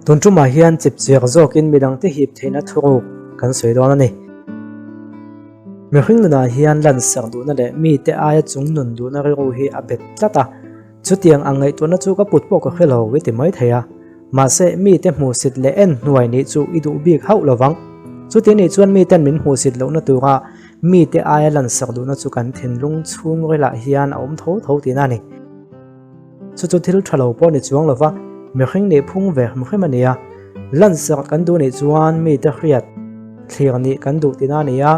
Tun tumah hian chipchiak zawkin midangte hip theihna thuruk kan sawi dawn a ni. Mihring nunah hian lansak duhna leh mite aia chung nun duhna rilru hi a bet tlat a, chutiang ang ngaihtuahna chu ka put pawh ka hre lo i ti mai thei a. Mahse, mite hmuhsit leh en hnuai nih chu i duh bik hauh lo vang. Chuti nih chuan miten min hmuhsit lohna tura mite aia lansak duhna chu kan thinlung chhungrilah hian a awm tho tho tihna a ni. Chu chu thil tha lo pawh ni chuang lova, mihring nih phung ve hrim hrim a ni a. Lansak kan duh nih chuan mite hriat thlir nih kan duh tihna a ni a,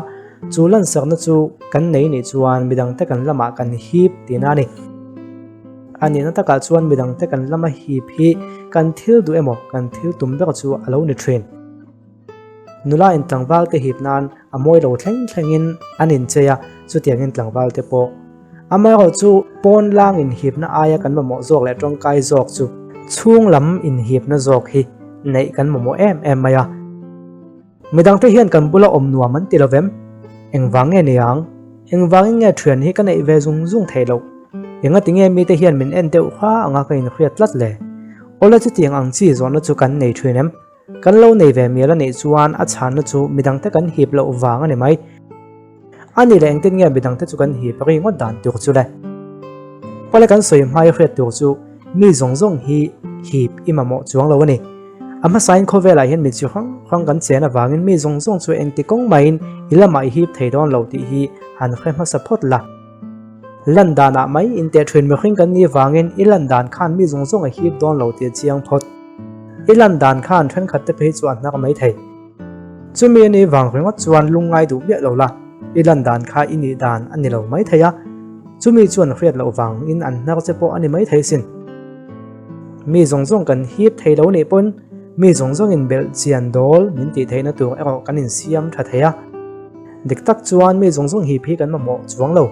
chu lansakna chu kan nei nih chuan midangte kan lamah kan hip tihna a ni. A nihna takah chuan midangte kan lama hip hi kan thil duh emaw kan thil tum ber chu a lo ni thin. Nula in tlangval te hip nan a mawi lo thleng thlengin an inchei a, chutiangin tlangval te pawh. Amaherawh chu pawn lang inhipna aia kan mamawh zawk leh tawngkai zawk chu chhung lam inhipna zawk hi neih kan mamawh em em mai a. Midangte hian kan bula awm nuam an ti lovem? Engvang nge ni ang? Engvangin nge thian hi ka neih ve zung zung theih loh? Engati nge mite hian min en deuh hra anga ka inhriat tlat le? Awle chutiang ang chi zawhna chu kan nei thin em? Kan lo nei ve mial a nih chuan a chhanna chu midangte kan hip loh vang a ni mai. A nih leh engtin nge midangte chu kan hip ri ngawt dan tur chu le? Awle kan sawi hmai hriat tur chu mi zawng zawng hi hip i mamawh chuang lo a ni. A hmasain khawvelah hian mi chi hrang hrang kan chen avangin mi zawng zawng chu engti kawng maiin i lamah i hip thei dawn lo tih hi han hre hmasa phawt la. Lan danah mai inteh thin mihring kan nih vangin i lan dan khan mi zawng zawng a hip dawn lo tih a chiang phawt. I lan dan khan thenkhat te phei chu a hnar mai thei. Chumi a nih vang ringawt chuan lungngai duh miah lo la, i lan dan kha i nih dan a ni lo mai thei a, chumi chuan hriat loh vangin an hnar che pawh a ni mai thei sin. Mi zawng zawng kan hip thei lo nih pawn mi zawng zawngin belh chian dawl min tih theihna tur erawh kan insiam tha thei a. Dik tak chuan mi zawng zawng hip hi kan mamawh chuang lo.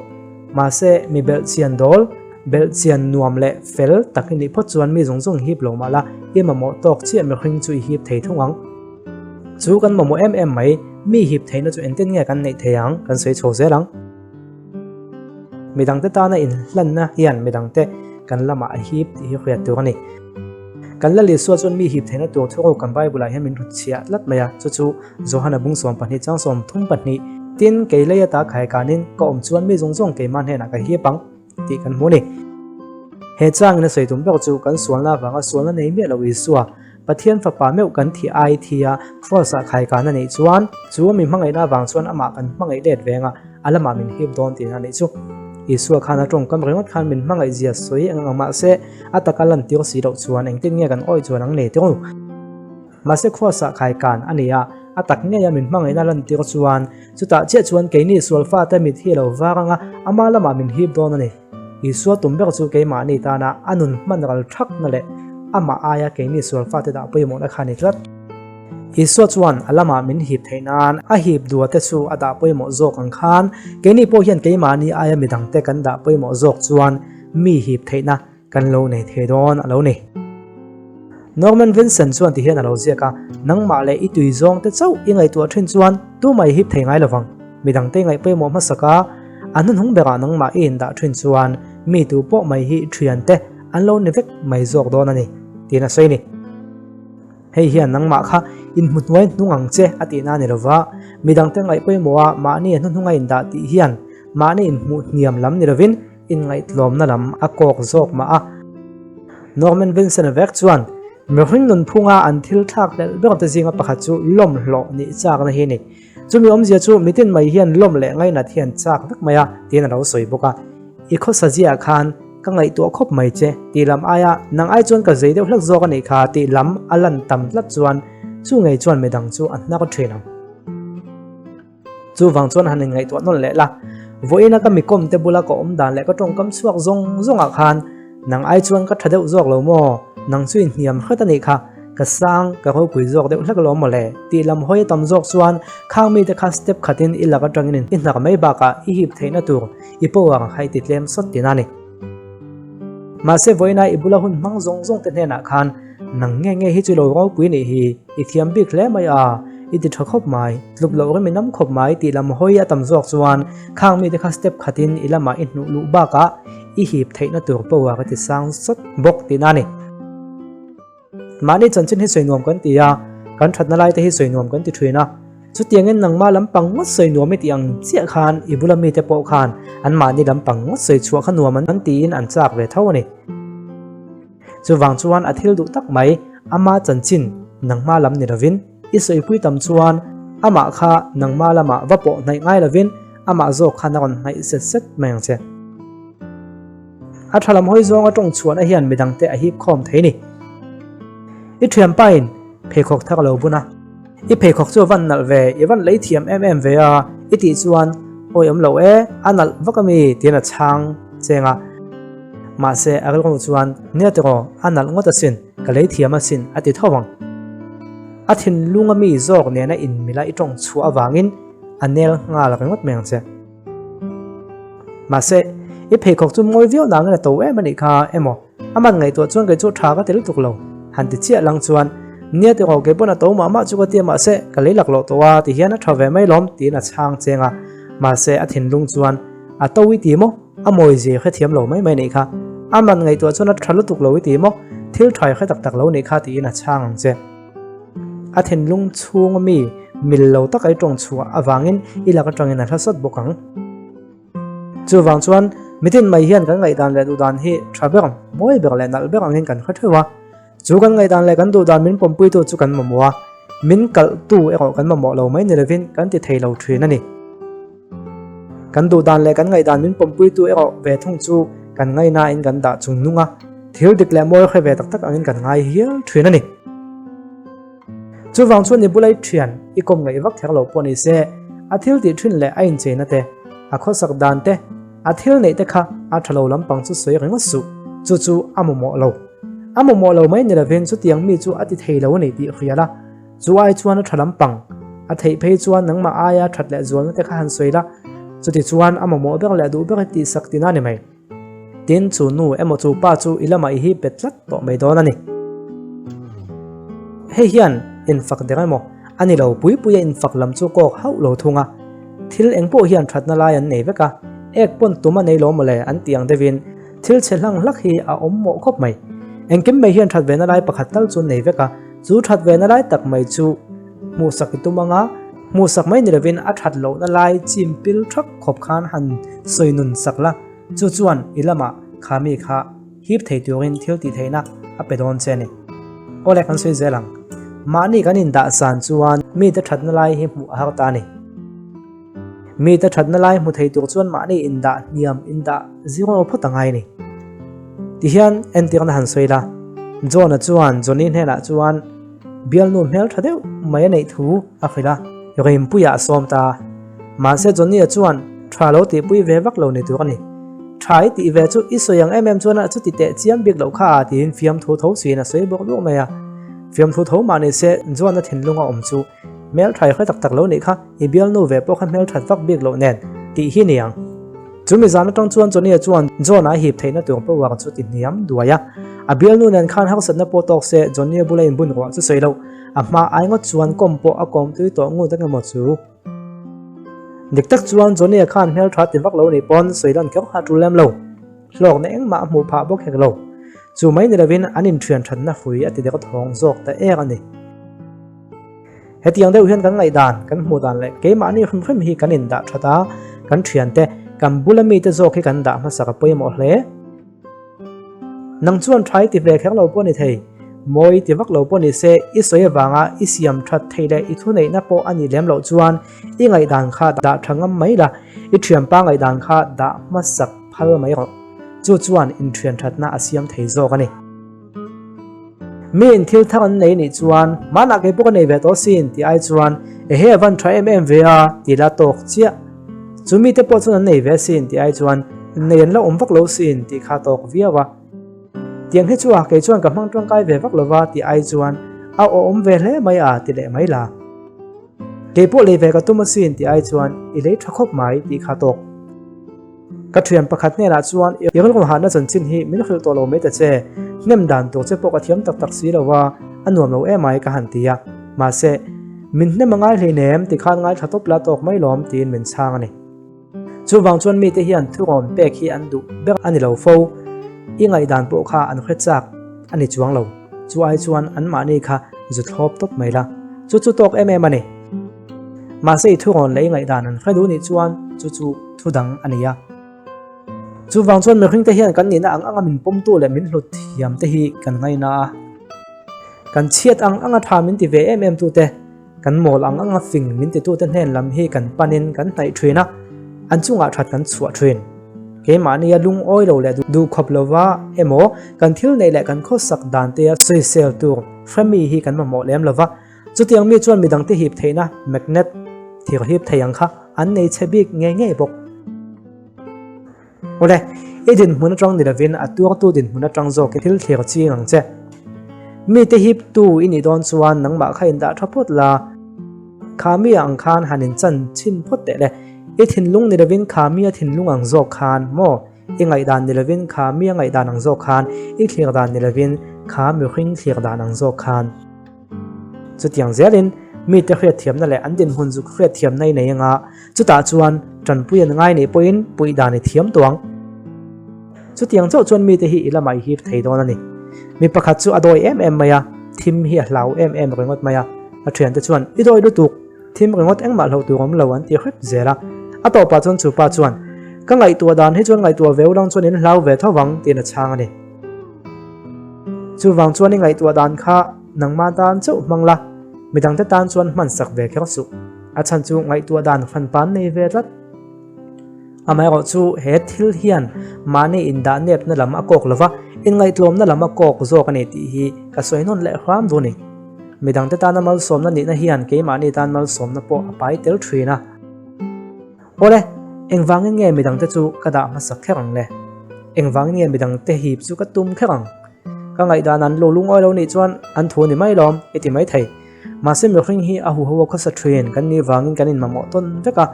Mahse, mi belh chian dawl, belh chian nuam leh fel tak i nih phawt chuan mi zawng zawng hip lo mah la, i mamawh tawk chiah mihring chu i hip thei thung ang. Chu kan mamawh em em mai, mi hip theihna chu engtin nge kan neih thei ang kan sawi chho zel ang. Midangte tana inhlanna hian midangte kan lamah a hip tih hi hriat tur a ni. Kan Lal Isua chuan mi hip theihna tur thu kan Bible-ah hian min hrutchhiah tlat mai a, chu chu Johana bung 12 chang 32, Tin, kei lei ata khaikanin ka awm chuan mi zawng zawng keimah hnenah ka hip ang tih kan hmu a ni. He changin a sawi tum ber chu kan sualna avanga sualna nei miah lo Isua, Pathian fapa meuh kan thih ai thi a, Kraws-ah khaikan a neih chuan, chu a mi hmangaihna avang chuan amah kan hmangaih let veng a, a lamah min hip dawn tihna a nih chu. Isua khan a tawngkam ringawt khan min hmangaih zia sawi eng ang mahse, a taka lantir si loh chuan engtin nge kan awih chuan ang nei tir u? Mahse Kraws-ah khaikan a ni a, a tak ngeia min hmangaihna lantir chuan, chutah chiah chuan keini sualfate mit hi a lo var ang a, ama lamah min hip dawn a ni. Isua tum ber chu keimahni tana a nun hman ral thakna leh amah aia keini sual fate dah pawimawhna kha a ni tlat. Isua chuan a lamah min hip theih nan a hip duate chu a dah pawimawh zawk ang khan keini pawh hian keimahni aia midangte kan dah pawimawh zawk chuan mi hip theihna kan lo nei thei dawn a lo ni. Norman Vincent chuan tihian a lo ziak a, Nangmah leh i tui zawngte chauh i ngaihtuah thin chuan tumah i hip thei ngai lovang. Midangte i ngaih pawimawh hmasak a, a hnuhnung berah nangmah i indah thin chuan mi tu pawh mai hi thiante an lo ni vek mai zawk dawn a ni, tiin a sawi a ni. Hei hian nangmah kha inhmu hnuai hnung ang che a tihna a ni lova, midangte ngaih pawimawh a mahni a hnuhnunga indah tih hian mahni inhmuh hniam lam ni lovin, Inngaihtlawmna lam a kawk zawk mah a. Norman Vincent vek chuan, Mihring nunphunga an thil thlak hlelh ber te zinga pakhat chu lawm hlawh nih chakna hi a ni. Chumi awmzia chu mitin mai hian lawm leh ngainat hian chak vek mai a, tiin a lo sawi bawk a. I khawsa ziah khan ka ngaihtuah khawp mai che tih lam aia nang ai chuan ka zei deuh hlek zawk a nih kha tih lam a lan tam tlat chuan chu ngei chuan midang chu a hnar thin ang. Chuvang chuan han inngaihtuah nawn leh la, vawiina ka mikawm te bula ka awm dan leh ka tawngkam chhuak zawng zawngah khan nang ai chuan ka tha deuh zawk lo maw, nang chu inhniam hret a nih kha, ka sang, ka ropui zawk deuh hlek lo maw le tih lam hawi a tam zawk chuan khang mite kha step khatin i lak atangin i hnar mai bakah i hip theihna tur i power kha i ti tlem sawt tin a ni. Mahse vawiina i bula hun hmang zawng zawng te hnenah khan nang nge nge hi chu lo ropui nih hi i thiam bik hle mai a, i ti tha khawp mai, tluk loh rem i nam khawp mai tih lam hawi a tam zawk chuan khang mite kha step khatin i lamah i hnuh luh bakah i hip theihna tur power a ti sang sawt bawk tihna a ni. Mahni chanchin hi sawi nuam kan ti a, kan thatna lai te hi sawi nuam kan ti thin a. Chutiangin nangmah lampang ngawt sawi nuam i tih ang chiah khan i bula mite pawh khan anmahni lampang ngawt sawi chhuah kha nuam an tiin an chak ve tho a ni. Chuvang chuan a thil duh tak mai ama chanchin nangmah lam ni lovin i sawipui tam chuan amah kha nangmah lamah va pawh hnaih ngai lovin amah zawk khan a rawn hnaih set set mai ang che. A tha lam hawi zawnga tawng chhuahna hian midangte a hip khawm thei ni. I thianpain pheikhawk thar a lo bun a. I pheikhawk chu a van nalh ve, i van lei thiam em em ve a, i tih chuan awi awm lo e, a nalh vak a mi tiin a chhang cheng a. Mahse a rilru chuan nia tiraw, a nalh ngawt asin, ka lei thiam asin a ti tho ang. A thinlung a mi zawk nena inmila i tawng chhuah avangin a nel nghal ringawt mai ang che. Mahse, i pheikhawk chu mawi viau nangin a to em a nih kha emaw? A man ngaihtuah chuan kei chu tha ka ti lutuk lo. Han ti chiah lang chuan, Nia ti rawh, kei pawn a to mah mah chu ka ti a mahse, ka lei lak loh tawh a ti hian a tha ve mai lawm tiin a chhang cheng a. Mahse, a thinlung chuan, A to i ti maw? A mawi zia hrethiam lo mai mai nih kha. A man ngaihtuah chuan a tha lutuk lo i ti maw? Thil tha i hre tak tak lo nih kha tiin a chhang ang che. A thinlung chhunga mi mil lo taka i tawng chhuah avangin i lak atangin a hla sawt bawk ang. Chuvang chuan mitin mai hian kan ngaihdan leh duhdan hi tha ber, mawi ber leh nalh ber angin kan hre theuh a. Chu kan ngaihdan leh kan duhdan min pawmpuitu chu kan mamawh a, min kalhtu erawh kan mamawh lo mai ni lovin kan ti thei lo thin a ni. Kan duhdan leh kan ngaihdan min pawmpuitu erawh ve thung chu kan ngaihnain kan dah chung nung a, thil dik leh mawi hre ve tak tak angin kan ngai hial thin a ni. Chuvang chuan i bula i thian i kawm ngaih vak kher lo pawh ni se, a thil tih thin leh a incheina te, a khawsak dan te, a thil neih te kha a tha lo lampang chu sawi ringawt suh, chu chu a mamawh lo. A mamawh lo mai ni lovin chutiang mi chu a ti thei lo a ni tih hria la. Chu ai chuan a tha lampang, a theih phei chuan nangmah aia that leh zualna te kha han sawi la, chuti chuan a mamawh ber leh duh ber hi tihsak tina ni mai. Tin, chu nu emaw chu pa chu i lamah i hi bet tlat tawh mai dawn a ni. Hei hian infak der emaw a ni lo pui puia infak lam chu kawk hauh lo thung a, thil eng pawh hian thatna lai an nei vek a, ek pawn tum a nei lo mawle an tih ang deuhin thil chhe hlang hlak hi a awm mawh khawp mai. Engkim mai hian that vena lai pakhat tal chu an nei vek a, Chu that vena lai tak mai chu hmuhsak i tum anga, hmuhsak mai ni lovin a that lohna lai chim pil thak khawp khan han sawi nun sak la, chu chuan i lamah kha mi kha hip thei turin thil tih theihna a pe dawn che a ni. Awle kan sawi zel ang. Mahni kan indah san chuan mite thatna lai hi hmuh a har ta a ni. Mite thatna lai hmu thei tur chuan mahni indah hniam indah zero phawt a ngai a ni. Tihian entirna han sawi la, John-a chuan Johnny hnenah chuan bialnu hmel tha deuh mai a neih thu a hrilh a, Rimpuia a sawm ta. Mahse Johnny-a chuan tha lo tihpui ve vak lo ni tur a ni. Tha i tih ve chu i sawi ang em em chuan a chuti teh chiam bik loh kha a tiin fiamthu tho siin a sawi bawk luah mai a. Fiamthu tho mah ni se John-a thinlung a awm chu Hmel tha i hre tak tak lo nih kha, i bialnu ve pawh kha hmel that vak bik loh nen, tih hi ni ang. Chumi zan atang chuan Johnny-a chuan John-a a hip theihna tur pawh chu ti hniam duai a. A bialnu nen khan harsatna pawh tawk se Johnny-a bula inbun ruah chu sawi loh, a hma ai ngawt chuan kawm pawh a kawm tui tawh ngut eng emaw chu. Dik tak chuan Johnny-a khan hmel tha ti vak lo nih pawn sawi lan kher kha a tul lem lo. Hlawkna engmah a hmuh phah bawk hek lo. Chu mai ni lovin an inthian thatna hrui a ti deuh thawng zawk ta ek a ni. Hetiang deuh hian kan ngaihdan, kan hmuh dan leh keimahni hrim hrim hi kan indah that a, kan thiante, kan bula mite zawk hi kan dah hmasak a pawimawh hle. Nang chuan tha i ti ve kher lo pawh ni thei, mawi i ti vak lo pawh ni se, i sawi avanga i siam that thei leh i thuneihna pawh a nih lem loh chuan i ngaihdan kha dah tha ngam mai la, i thianpa ngaihdan kha dah hmasak phal mai rawh. Chu chuan inthian thatna a siam thei zawk a ni. Mi in thil thar an nei nih chuan hmanah kei pawh ka nei ve tawh sin tih ai chuan ehe a van tha em em ve a ti la tawk chiah. Chu mite pawh chuan an nei ve sin tih ai chuan nei an la awm vak lo sin tih kha tawk viau a. Tiang hi chu a kei chuan ka hmang tangkai ve vak lova tih ai chuan a awm ve hle mai a ti leh mai la. Kei pawh lei ve ka tum asin tih ai chuan i lei tha khawp mai tih kha tawk. Ka thian pakhat hnenah chuan i rilru hahna chanchin hi min hrilh tawh lo mai ta che, hnem dan tur che pawh ka thiam tak tak si lo va, a nuam lo em ai ka han ti a. Mahse, min hnem a ngai hleinem ti khan ngaithla tawp la tawk mai lawm tiin min chhang a ni. Chuvang chuan mite hian thurawn pek hi an duh ber a ni lo fo, i ngaihdan pawh kha an hre chak a ni chuang lo. Chu ai chuan anmahni kha zu thlawp tawp mai la. Chu chu tawk em em a ni. Mahse i thurawn leh i ngaihdan an hre duh nih chuan chu chu thu dang a ni a. Chuvang chuan mihringte hian kan nihna ang anga min pawmtu leh min hlut thiam te hi kan ngaina a. Kan chhiat ang anga tha min ti ve em em tute, kan mawl ang anga fing min titute hnen lam hi kan panin kan hnaih thin a, an chungah that kan chhuah thin. Keimahnia lungawi lo leh duhkhawp lova emaw kan thil neih leh kan khawsak dan tea sawisel tur hremi hi kan mamawh lem lova, Chutiang mi chuan midangte hip theihna magnet thir hip thei ang kha an nei chhe bik ngei ngei bawk. Awle, i dinhmun atang ni lovin a tuartu dinhmun atang zawk i thil thlir ching ang che. Mite hiptu i nih dawn chuan nangmah kha indah tha phawt la, kha mi ang khan han inchan chhin phawt teh le. I thinlung ni lovin kha mi a thinlung ang zawk khan maw? I ngaihdan ni lovin kha mi a ngaihdan ang zawk khan, i thlir dan ni lovin kha mihring thlir dan ang zawk khan. Chutiang zelin mite hriatthiamna leh an dinhmun zuk hriatthiamna i nei anga, chutah chuan tanpui an ngai nih pawhin puih dan i thiam tawh ang. Chutiang chauh chuan mite hi i lamah i hip thei dawn a ni. Mi pakhat chu a dawi em em mai a, thim hi a hlau em em ringawt mai a. A thiante chuan, I dawi lutuk, thim ringawt engmah hlauh tur awm lo an ti hrep zel a. A tawpah chuan chu pa chuan, Ka ngaihtuah dan hi chuan ngaihtuah ve ulang chuan in hlau ve tho vang tiin a chhang a ni. Chuvang chuan i ngaihtuah dan kha nangmah tan chauh hmang la, midangte tan chuan hman sak ve kher suh. A chhan chu ngaihtuah dan hranpa an nei ve tlat. Amaherawh chu he thil hian mahni indah nepna lam a kawk lova, inngaihtlawmna lam a kawk zawk a ni tih hi ka sawi nawn leh hram duh a ni. Midangte tana malsawmna nihna hian keimahni tan malsawmna pawh a pai tel thin a. Awle, engvangin nge midangte chu ka dah hmasak kher ang le? Engvangin nge midangte hip chu ka tum kher ang? Ka ngaihdan an lo lungawi lo nih chuan an thu ni mai lawm i ti mai thei. Mahse mihring hi a huho a khawsa thin kan nih vangin kan inmamawh tawn vek a.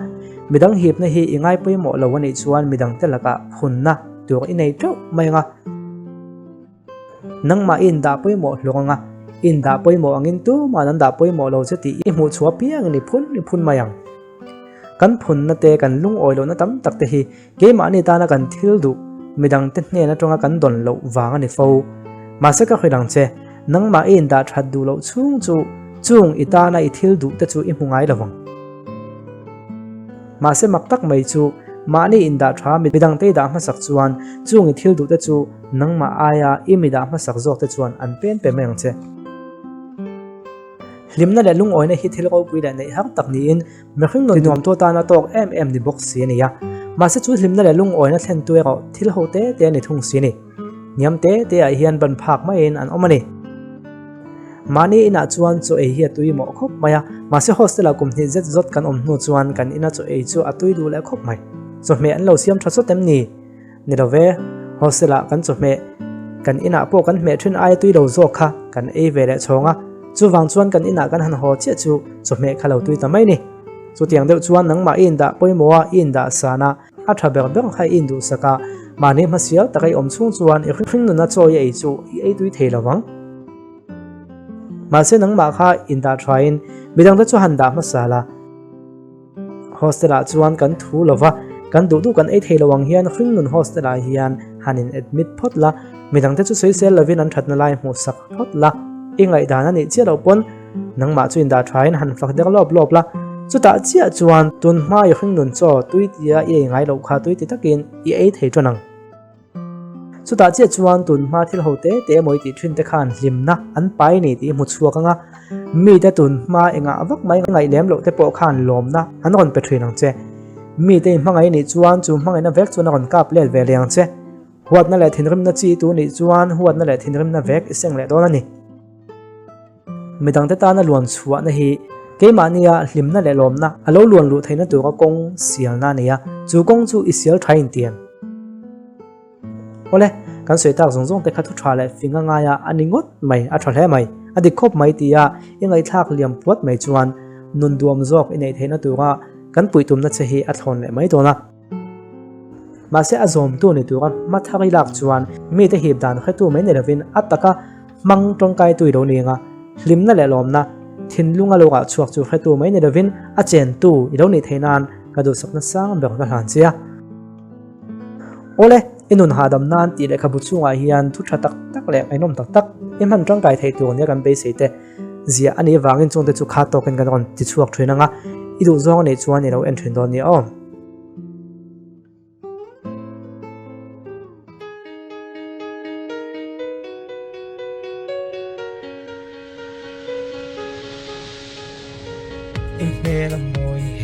Midang hipna hi i ngai pawimawh lo a nih chuan midangte lakah phunna tur i nei teuh mai ang a. Nangmah i indah pawimawh hlawk anga, i indah pawimawh angin tuma'n an dah pawimawh lo che tih i hmuh chhuah piangin i phun i phun mai ang. Kan phunna te, kan lungawi lohna tam tak te hi keimahni tana kan thil duh midangte hnen atanga kan dawn loh vang a ni fo. Mahse ka hrilh ang che, nangmah i indah that duh loh chhung chu chung i tana i thil duh te chu i hmu ngai lo vang. Mahse mak tak mai chu mahni indah tha midangte i dah hmasak chuan chung i thil duh te chu Nangmah aia i mi dah hmasak zawk te chuan an pen pe mai ang che. Hlimna leh lungawina hi thil ropui leh neih har tak niin mihring nun nuamtu atana tawk em em ni bawk si a ni a. Mahse chu hlimna leh lungawina thlentu erawh thil ho te te a ni thung si a ni. Hniam te te ah hian ban phak maiin an awm a ni. Mahni inah chuan chaw ei hi a tui mawh khawp mai a, mahse hostel ah kum hnih zet zawt kan awm hnu chuan kan ina chaw ei chu a tui duh leh khawp mai. Chawhmeh an lo siam tha sawt em ni? Ni lo ve, hostel ah kan chawhmeh, kan inah pawh kan hmeh thin aia tui lo zawk kha kan ei ve leh chhawng a, chuvang chuan kan inah kan han haw chiah chu chawhmeh kha lo tui ta mai ni. Chutiang deuh chuan nangmah i indah pawimawh a, i indah san a, a tha ber ber kha i induhsak a, mahni hmasial taka i awm chhung chuan i hring nuna chaw i ei chu i ei tui thei lo vang. Mahse nangmah kha indah thain midangte chu han dah hmasa la. Hostel ah chuan kan thu lo va, kan duh duh kan ei thei lo ang hian hringnun hostel ah hian han in admit phawt la, midangte chu sawisel lovin an thatna lai hmuh sak phawt la, i ngaihdan a nih chiah loh pawn nangmah chu indah thain han fak der lawp lawp la, chutah chiah chuan tun hma i hringnun chaw tui tia i ei ngai loh kha tui ti takin i ei thei ṭan ang. Chutah chiah chuan tun hma thil ho te te emaw i tih thin te khan hlimna an pai ni tih i hmu chhuak ang a, mite tun hma engah vak mai ngaih lem loh te pawh khan lawmna an rawn pe thin ang che. Mite i hmangaih nih chuan chu hmangaihna vek chuan a rawn kap let ve leh ang che. Huatna leh thinrimna chi tu nih chuan huatna leh thinrimna vek i seng leh dawn a ni. Midangte tana luan chhuahna hi keimahnia hlimna leh lawmna a lo luan luh theihna tura kawng sialna a nei a, chu kawng chu i sial tha intiam. Awle, kan sawi tak zawng zawng te kha thu tha leh fing a ngai a, a ni ngawt mai, a tha hle mai, a dik khawp mai tia i ngaihthlak liam puat mai chuan nun duam zawk i neih theihna tura kan puihtumna che hi a thlawn leh mai dawn a. Mahse a zawmtu ni tura hma thar i lak chuan mite hip dan hretu mai ni lovin a taka hmang tawngkaitu i lo ni ang a, hlimna leh lawmna, thinlunga lo rah chhuak chu hretu mai ni lovin a chentu i lo nih theih nan ka duhsakna sang ber ka hlan che a. Awle! I nun hahdam nan tih lehkhabu chhungah hian thu tha tak tak leh ngaihnawm tak tak i hman tangkai thei tur nia kan beisei te ziah a nih avangin chungte chu kha tawkin kan rawn ti chhuak thin ang a, i duh zawng a nih chuan i lo en thin dawn nia aw. I hmel a mawi.